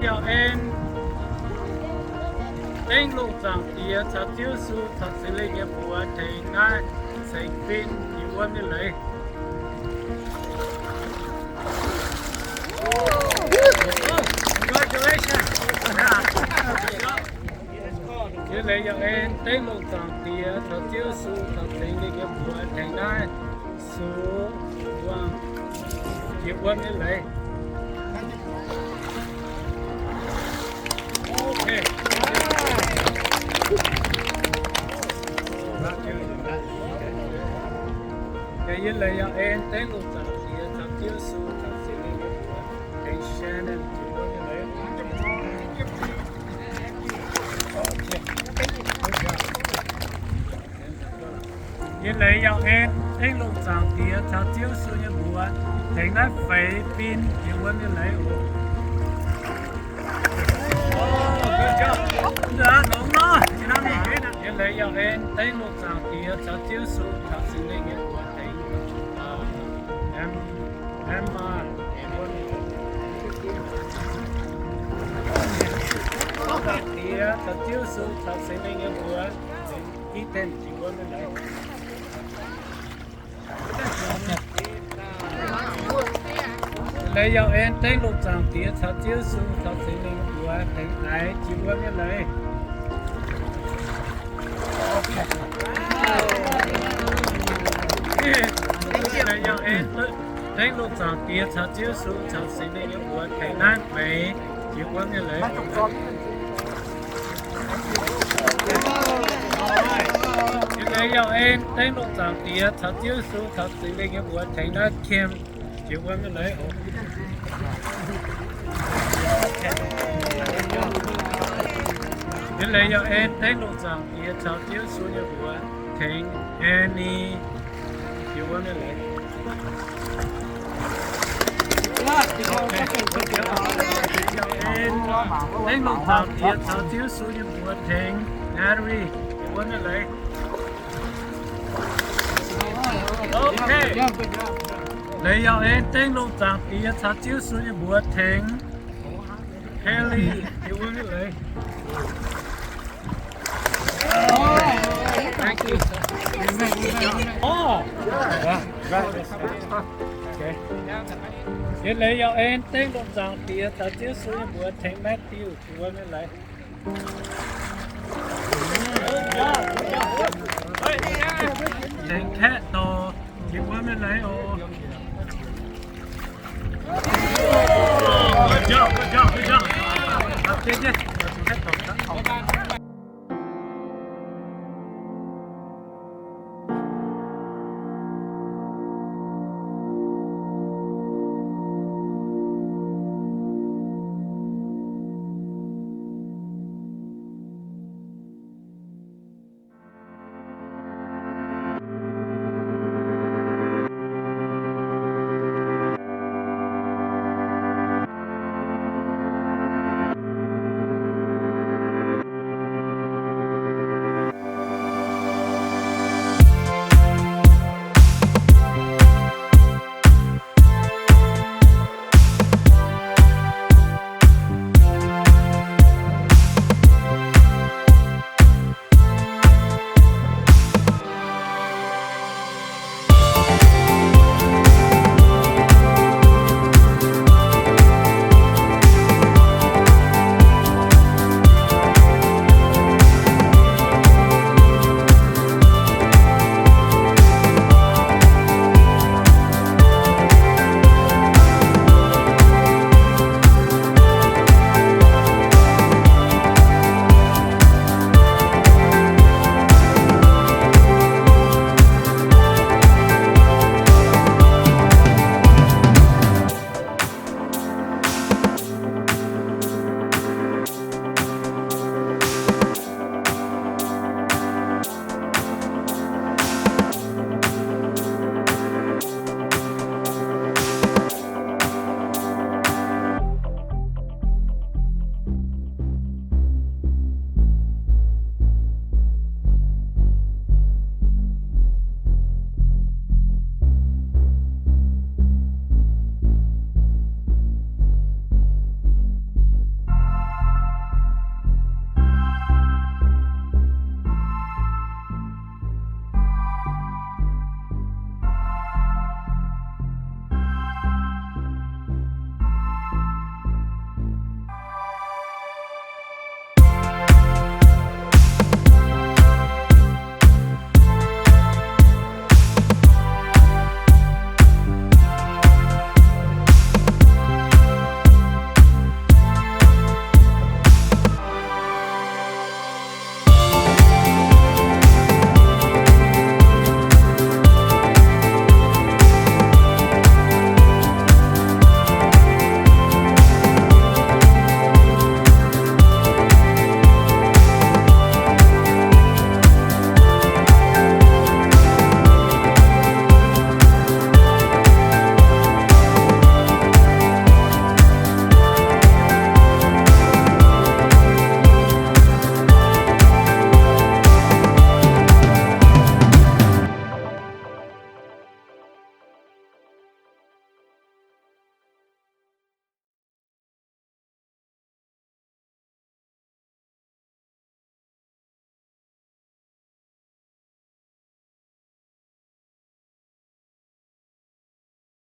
Yaac en dengv lungh zaangc Diex caux Ziouv Yesu caux Singx Lingh nyei mbuox tengx naaiv seix fin jiex wuom nyei leiz. Congratulations. Yie leiz yaac en dengv lungh zaangc Diex caux Ziouv Yesu caux Singx Lingh nyei mbuox tengx naaiv sux wuom jiex wuom nyei leiz. Yie leiz yaac en dengv lungh zaangc Diex caux Ziouv Yesu caux Singx Lingh nyei mbuox tengx Shannon jiex wuom nyei leiz. Yie leiz yaac en dengv lungh zaangc Diex caux Ziouv Yesu nyei mbuox tengx naaiv feix fin jiex wuom nyei leiz oc. Yie leiz yaac en dengv lungh zaangc Diex caux Ziouv Yesu caux Singx Lingh nyei mbuox tengx Emma. Diex caux Ziouv Yesu caux Singx Lingh nyei mbuox tengx Ethan jiex wuom nyei leiz. Leiz yaac en dengv lungh zaangc Diex caux Ziouv Yesu caux Singx Lingh mbuox tengx Aiv jiex wuom nyei leiz. Leiz yaac en dengv lungh zaangc Diex caux Ziouv Yesu caux Singx Lingh nyei mbuox tengx naaiv Meix jiex wuom nyei leiz. Yie leiz yaac en dengv lungh zaangc Diex caux Ziouv Yesu caux Singx Lingh nyei mbuox tengx naaiv Kim jiex wuom nyei leiz oc. Yie leiz yaac en dengv lungh zaangc Diex caux Ziouv Yesu nyei mbuox tengx Annie jiex wuom nyei leiz. Dengv lungh zaangc Diex caux Ziouv Yesu nyei mbuox tengx Natalie jiex wuom nyei leiz. Leiz yaac en dengv lungh zaangc Diex caux Ziouv Yesu nyei mbuox tengx Haley jiex wuom nyei leiz. Yie leiz yaac en dengv lungh zaangc Diex caux Ziouv Yesu nyei mbuox tengx Matthew jiex wuom nyei leiz. Tengx Kaeqv dorh jiex wuom nyei leiz oc.